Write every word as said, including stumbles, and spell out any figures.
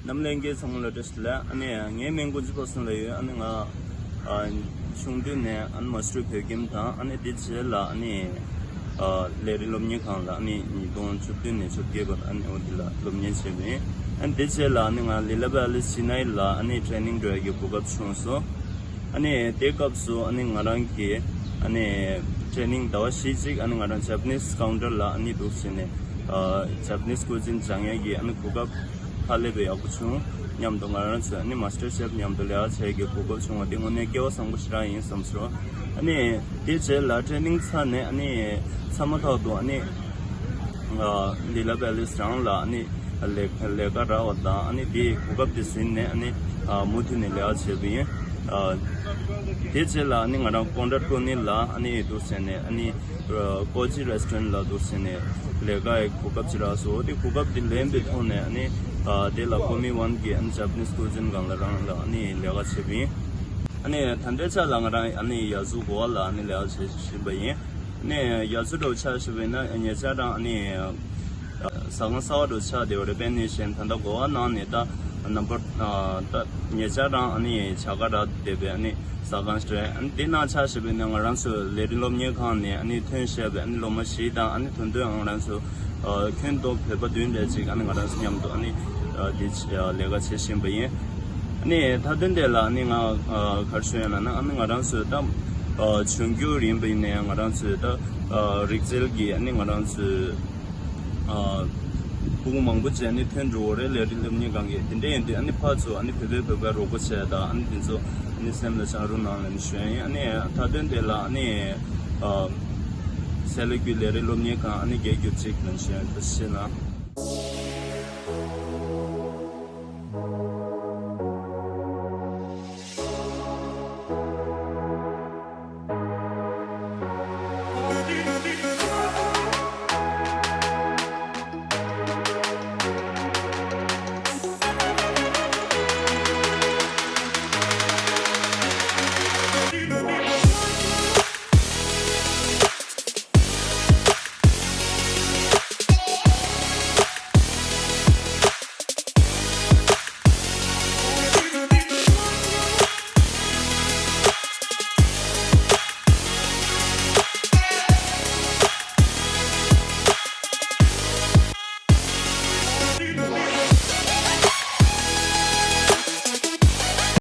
རྣམ་ལྷན་རྒྱས་ཚང་མ་ལ་བཀྲ་ཤིས་བདེ་ལེགས། ཨ་ནི་ངའི་མིང་ཀུན་གཟིགས་པ་སངས་ལགས་ཡོད། ཨ་ནི་ང་ཨ་ཆུང་དུས་ནས་ཨ་ནི་མ་སི་ཊར་བོད་ཁྱིམ་དང་། ཨ་ནི་དེ་རྗེས་ལ་ཨ་ནི་ཨ་ལས་རིགས་སློབ་གཉེར་ཁང་ལ་ཨ་ནི་ཉིས་སྟོང་བཅུ་བདུན་ནས་བཅོ་བརྒྱད་བར་ཨ་ནི་འོ་དེ་ལ་སློབ་གཉེར་བྱས་པ་ཡིན། ཨ་ནི་དེ་རྗེས་ལ་ཨ་ནི་ང་ལི་ལ་པེ་ལེ་སི་ཅི་ནའི་ལ་ཨ་ནི་ཊེ་ནིང་འགྲོ་ཡ་གི་གོ་སྐབས་བྱུང་སོང་། ཨ་ནི་དེ་སྐབས་སུ་ཨ་ནི་ང་རང་གི་ཨ་ནི་ཊེ་ནིང་ཟླ་བ་བཞི་ཅིག་ཨ་ནི་ང་རང་ཇ་པ་ནིས་ཀའུན་ཊར་ལ་ཨ་ནི་འདུག་བྱས་ནས་ཨ་ཇ་པ་ནིས་ཀུ་ཛིན་སྦྱང་ཡ་གི་ཨ་ནི་གོ་སྐབས་ཧ་ལས་པའི་ཡག་པོ་བྱུང་། མཉམ་དུ་ང་རང་ཚོས་ཨ་ནི་མ་སི་ཊར་ཤེཕ་མཉམ་དུ་ལས་ཀ་བྱེད་ཀྱི་གོ་སྐབས་བྱུང་བ་དེ་དངོས་གནས་སྐལ་བ་བཟང་པོ་ཞེ་དྲག་ཡིན་བསམ་སོང་། ཨ་ནི་དེ་རྗེས་ལ་ཊེ་ནིང་ཚར་ནས་ཨ་ནི་ཚར་མ་ཐག་ཏུ་ཨ་ནི་ལི་ལ་པེ་ལེ་སི་རང་ལ་ཨ་ནི་ལས་ལས་ཀ་རག་པ་དང་། ཨ་ནི་དེའི་གོ་སྐབས་དེ་ཟིན་ནས་ཨ་ནི་མུ་མཐུད་ནས་ལས་ཀ་བྱས་པ་ཡིན། དེ་རྗེས་ལ་ཨ་ནི་ང་རང་ཀོན་ཌ་ཀྲོ་ནི་ལ་ཨ་ནི་འདུག་བྱས་ནས་ཨ་ནི་ཀོ་ཅི་རེ་སི་ཊོ་རན་ཊི་ལ་འདུག་བྱས་ནས་ལས་ཀའི་གོ་སྐབས་ཅིག་རག་སོང་། དེ་གོ་སྐབས་དེ་ལེན་པའི་ཐོག་ནས་ཨ་ནི་དེ་ལ་ཀོ་མི་ཝན་གྱི་ཨ་ནི་ཇ་པ་ནིས་ཀུ་ཛིན་སྒང་ལ་རང་ལ་ཨ་ནི་ལས་ཀ་བྱས་པ་ཡིན། ཨ་ནི་ད་ལྟའི་ཆ་ལ་ང་རང་ཨ་ནི་ཡ་ཟུ་གོ་བ་ལ་ཨ་ནི་ལས་ཀ་བྱེད་བཞིན་པ་ཡིན། ཨ་ནི་ཡ་ཟུ་འདྲ་བོ་ཆ་བཞག་པ་ཡིན་ན་ཉེ་ཆར་རང་ཨ་ནི་ཟ་ཁང་གསར་པ་འདྲ་བོ་ཆགས་བསྡད་པ་རེད། དཔེར་ན་བཞིན་ད་ལྟ་གོ་བ་ནང་ནས་ད་ནམ་བར་ད་ཉེ་ཆར་རང་ཨ་ནི་བྱ་དགའ་རག་བསྡད་པའི་ཨ་ནི་ཟ་ཁང་ཞིག་རེད། ཨ་ནི་དེ་ནང་ཆ་བཞག་པ་ཡིན་ན་ང་རང་ཚོའི་ལས་རིགས་སློབ་གཉེར་ཁང་ནས་ཨ་ནི་ཐོན་བཞག་པའི་ཨ་ནི་སློབ་མ་བཞི་དང་། ཨ་ནི་ད་དུང་ང་རང་ཚོ་ཨ་ཁྱོན་བསྡོམས་བོད་པ་བདུན་རེ་ཅིག་ཨ་ནི་ང་རང་ཚོ་མཉམ་དུ་ཨ་ནི་ཨ་འདི་ཨ་ལས་ཀ་བྱེད་བཞིན་པ་ཡིན། ཨ་ནི་མཐའ་དོན་དེ་ལ་ཨ་ནི་ང་ཨ་ག་རེ་ཞུ་ཡ་ལབ་ན། ཨ་ནི་ང་རང་ཚོའི་ད་ཨ་འབྱུང་འགྱུར་ཡིན་པ་ཡིན་ནའི་ང་རང་ཚོའི་ད་ཨ་རིག་རྩལ་གྱི་ཨ་ནི་ང་རང་ཚོའི་ཨ་ཕྲུ་གུ་མང་པོ་ཅིག་ཨ་ནི་ཐོན་འགྲོ་གི་རེད། ལས་རིགས་སློབ་གཉེར་ཁང་གི། དེ་འདྲ་ཡིན་དུས་ཨ་ནི་ཕར་ཚུར་ཨ་ནི་བོད་པས་བོད་པར་རོགས་པ་བྱས་དང་། ཨ་ནི་དེ་ཚོ་ཨ་ནི་སེམས་ལ་བཅངས་རོགས་གནང་ལབ་ནས་ཞུ་ཡ་ཡིན། ཨ་ནི་མཐའ་དོན་དེ་ལ་ཨ་ནི་ཨ་སེ་ལ་ཀུའི་ལས་རིགས་སློབ་གཉེར་ཁང་ཨ་ནི་རྒྱལ་གྱུར་ཅིག་ལབ་ནས་ཞུ་ཡ་ཡིན། ཐུགས་རྗེ་ཆེ་གནང་།